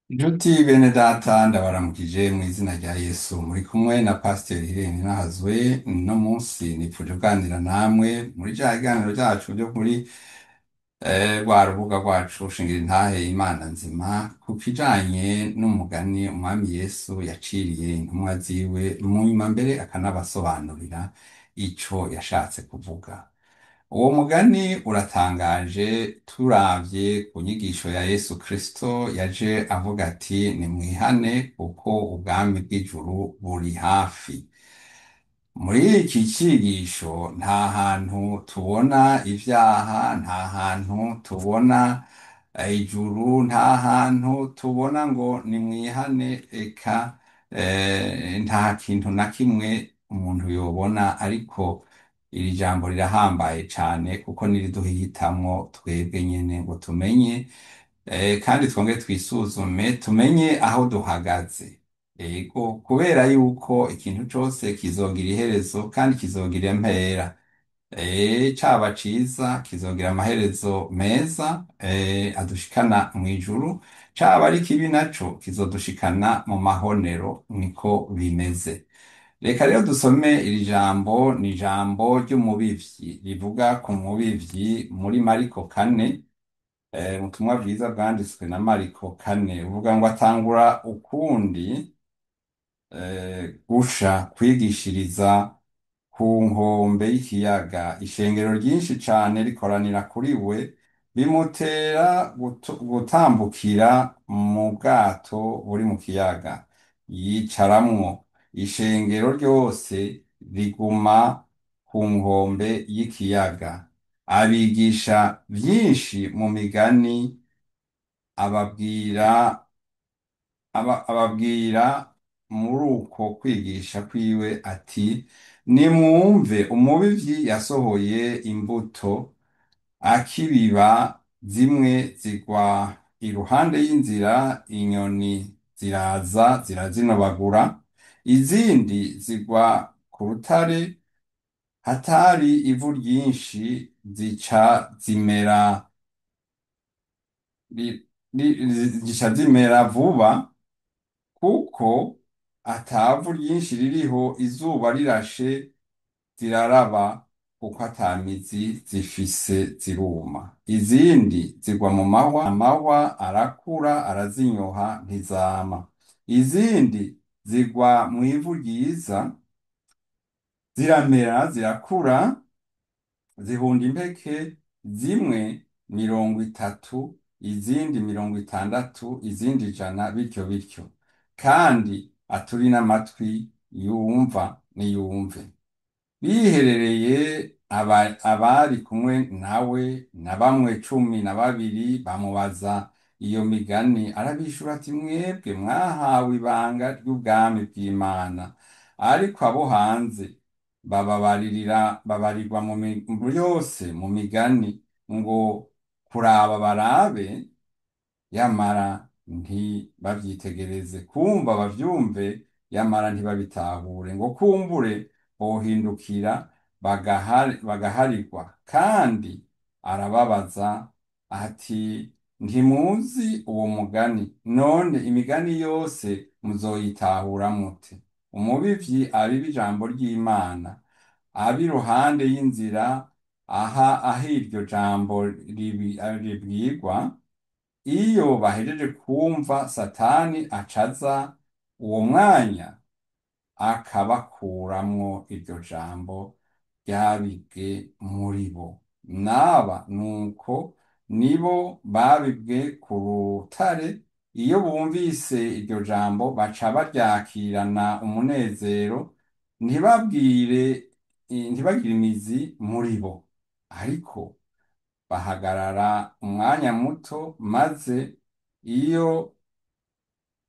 Ncuti bene data ndabaramukije mw'izina rya Yesu muri kumwe na Pasiteri Irene Nahazwe. Uno munsi nipfuje kuganira namwe muri ca kiganiro cacu vyo kuri rwa rubuga rwacu shingira intahe Imana nzima ku kijanye n'umugani umwami Yesu yaciriye intumwa ziwe mu nyuma mbere akanabasobanurira ico yashatse kuvuga. Uwo mugani uratangaje turavye ku nyigisho ya Yesu Kristo yaje avuga ati nimwihane kuko ubwami bw'ijuru buri hafi. Muri iki cigisho nta hantu tubona ivyaha, nta hantu tubona ijuru, nta hantu tubona ngo nimwihane, eka nta kintu na kimwe umuntu yobona, ariko iri jambo rirahambaye cane kuko niriduhitamwo twebwe nyene ngo tumenye kandi twongere twisuzume tumenye aho duhagaze. Ego, kubera yuko ikintu cose kizogira iherezo kandi kizogira impera. Caba ciza kizogira amaherezo meza adushikana mw'ijuru, caba ari kibi naco kizodushikana mu mahonero, niko bimeze. Reka rero dusome iri jambo, ni ijambo ry'umubivyi rivuga ku mubivyi muri Mariko 4, ubutumwa bwiza bwanditswe na Mariko 4, buvuga ngo atangura ukundi gusha kwigishiriza ku nkombe y'ikiyaga, ishengero ryinshi cane rikoranira kuri we, bimutera gutambukira mu bwato buri mu kiyaga, yicaramwo. Ishengero ryose riguma ku nkombe y'ikiyaga. Abigisha vyinshi mu migani, ababwira muri uko kwigisha kwiwe ati nimwumve, umubivyi yasohoye imbuto akibiba, zimwe zigwa iruhande y'inzira, inyoni ziraza zirazinobagura, izindi zigwa ku rutare hatari ivu ryinshi, zica zimera zica zimera vuba kuko atavu ryinshi ririho, izuba rirashe ziraraba kuko ata mizi zifise ziruma. Izindi zigwa mu mahwa, amahwa arakura arazinyoha ntizama. Izindi zigwa mw'ivu ryiza, ziramera zirakura, zihunda impeke, zimwe 30, izindi 60, izindi 100, bityo bityo. Kandi aturi n'amatwi yumva niyumve. Biherereye abari kumwe nawe na bamwe 12 bamubaza iyo migani, arabishura ati mwebwe mwahawe ibanga ry'ubwami bw'Imana, ariko abo hanze babarirwa byose mu migani, ngo kuraba barabe, yamara ntibavyitegereze, kumva bavyumve, yamara ntibabitahure, ngo kumbure bohindukira bagaharigwa. Kandi arababaza ati ntimuzi uwo mugani? None imigani yose muzoyitahura mute? Umubivyi abiba ijambo ry'Imana, aba iruhande y'inzira, aho iryo jambo ribwirwa, iyo bahejeje kumva, Satani acaza uwo mwanya akabakuramwo iryo jambo ryabibwe muri bo. N'aba nuko nibo babibwe ku rutare, iyo bumvise iryo jambo baca baryakirana umunezero, ntibagire imizi muri bo, ariko bahagarara umwanya muto, maze iyo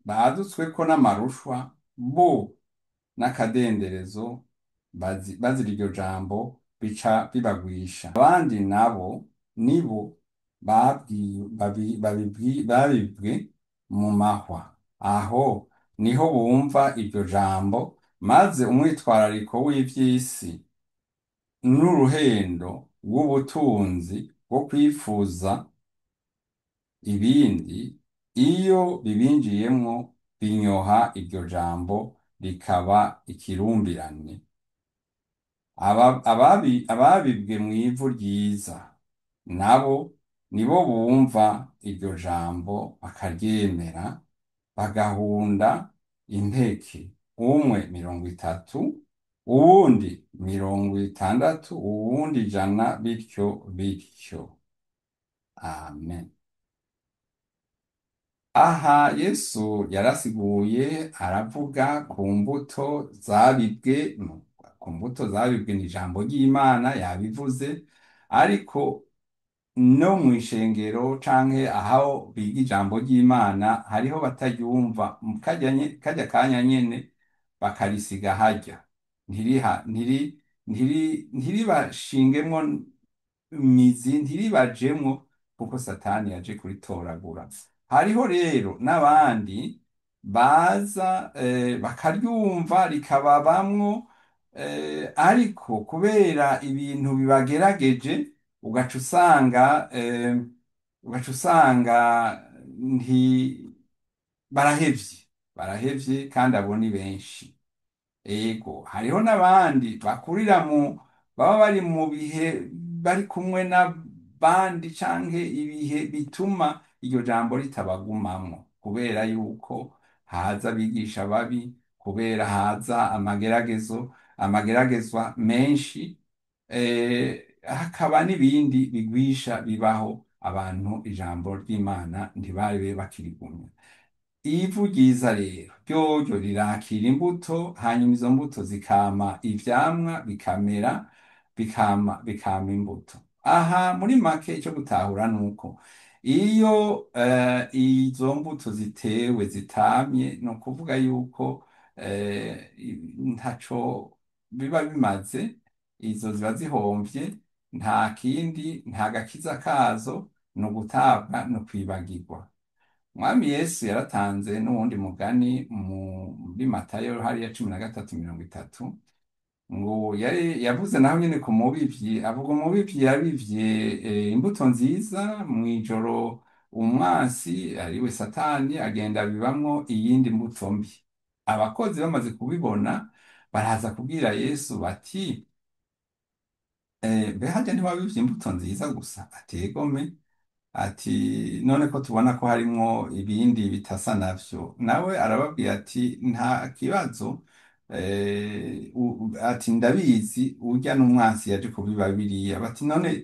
badutsweko n'amarushwa bo n'akadenderezo bazira iryo jambo, bica bibagwisha. Abandi nabo nibo babibwe mu mahwa, aho niho bumva iryo jambo, maze umwitwarariko w'ivy'isi n'uruhendo rw'ubutunzi bwo kwifuza ibindi, Iyo bibinjiyemwo binyoha iryo jambo rikaba ikirumbirane. Ababibwe mw'ivu ryiza nabo nibo bumva iryo jambo bakaryemera, bagahunda impeke, umwe 30, uwundi 60, uwundi 100, bityo bityo. Amen. Aha Yesu yarasiguye aravuga ku mbuto zabibwe, ku mbuto zabibwe ni ijambo ry'Imana yabivuze, ariko no mw'ishengero canke aho biga ijambo ry'Imana hariho bataryumva, karya kanya nyene bakarisiga harya, ntiriha ntiri ntiri ntiribashingemwo imizi, ntiribajemwo, kuko Satani yaje kuritoragura. Hariho rero n'abandi baza bakaryumva rikababamwo, ariko kubera ibintu bibagerageje ugaca usanga ugaca usanga nti barahevye, barahevye, kandi abo ni benshi. Ego, hariho n'abandi bakurira mu baba bari mu bihe bari kumwe n'abandi canke ibihe bituma iryo jambo ritabagumamwo, kubera yuko haza abigisha babi, kubera haza amageragezo, amageragezwa menshi, hakaba n'ibindi bigwisha bibaho abantu ijambo ry'Imana ntibabe bakirigumya. Ivu ryiza rero ryoryo rirakira imbuto, hanyuma izo mbuto zikama ivyamwa, bikamera, bikama imbuto. Aha muri make ico gutahura nuko iyo izo mbuto zitewe zitamye, ni ukuvuga yuko ntaco biba bimaze, izo ziba zihomvye, nta kindi, nta gakiza kazo, ni ugutabwa, ni ukwibagirwa. Umwami Yesu yaratanze n'uwundi mugani muri Matayo hariya 13:30, ngo yari yavuze naho nyene ku mubivyi, avuga umubivyi yabivye imbuto nziza, mw'ijoro umwansi ariwe Satani agenda abibamwo iyindi mbuto mbi. Abakozi bamaze kubibona baraza kubwira Yesu bati mbe harya ntiwabivye imbuto nziza gusa? Ati egome. Ati none ko tubona ko harimwo ibindi bitasa navyo. Nawe arababwira ati nta kibazo, ati ndabizi urya n'umwansi yaje kubiba biriya. Bati none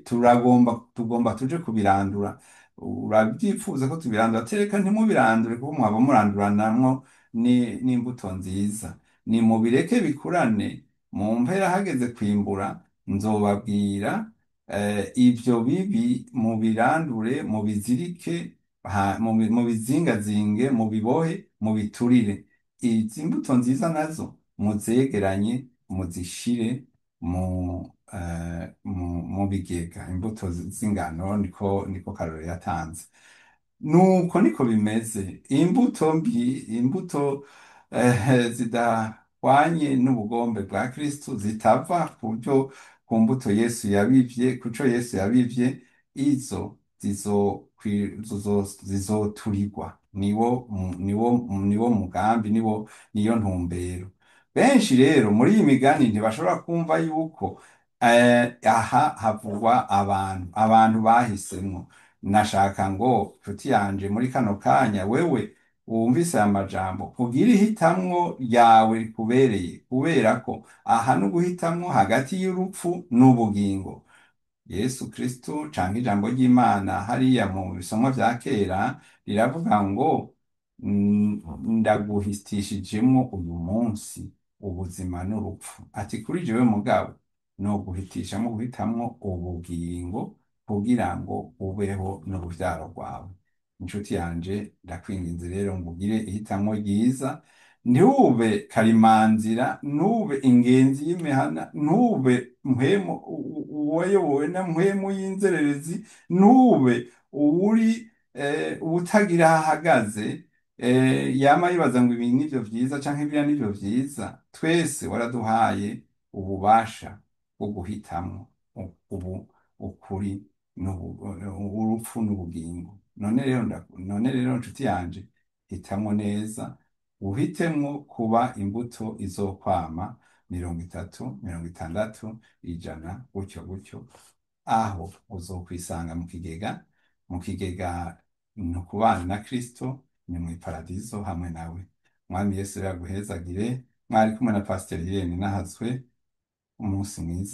tugomba tuje kubirandura, urabyifuza ko tubirandura? Ati reka ntimubirandure, kuko mwaba muranduranamwo n'imbuto nziza, nimubireke bikurane, mu mpera hageze kwimbura nzobabwira ivyo bibi mubirandure, mubizirike, mubizingazinge, mubibohe, mubiturire. Izi mbuto nziza nazo muzegeranye, muzishire mu bigega. Imbuto z'ingano niko Karori yatanze. Nuko niko bimeze. Imbuto mbi, imbuto zidahwanye n'ubugombe bwa Kristo, zitava ku ku mbuto Yesu yabivye, kuco Yesu yabivye, izo zizoturigwa. Niwo mugambi, niyo ntumbero. Benshi rero muri iyi migani ntibashobora kumva yuko aha havugwa abantu bahisemwo. Nashaka ngo nshuti yanje muri kano kanya wewe wumvise aya majambo ugire ihitamwo ryawe rikubereye, kubera ko aha ni uguhitamwo hagati y'urupfu n'ubugingo. Yesu Kristo canke ijambo ry'Imana hariya mu bisomwa vya kera riravuga ngo ndaguhitishijemwo uyu munsi ubuzima n'urupfu. Ati kuri jewe mugabo no guhitishamwo guhitamwo ubugingo kugira ngo ubeho n'uruvyaro rwawe. Inshuti yanje ndakwinginze rero ngo ugire ihitamwo ryiza, ntube karimanzira, ntube ingenzi y'imihana, ntube mpwemu uwayobowe na mpwemu y'inzererezi, ntube uwuri uwutagira aho ahagaze, yama yibaza ngo ibi nivyo vyiza canke biriya nivyo vyiza. Twese waraduhaye ububasha bwo guhitamwo ubu ukuri urupfu n'ubugingo. None rero nshuti yanje, hitamwo neza, uhitemwo kuba imbuto izokwama 30, 60, 100, gutyo gutyo, aho uzokwisanga mu kigega. Mu kigega ni ukubana na Kristo, ni mw'iparadizo hamwe nawe. Mwami Yesu rero aguhezagire. Mwari kumwe na Pasiteri Irene Nahazwe. Umunsi mwiza.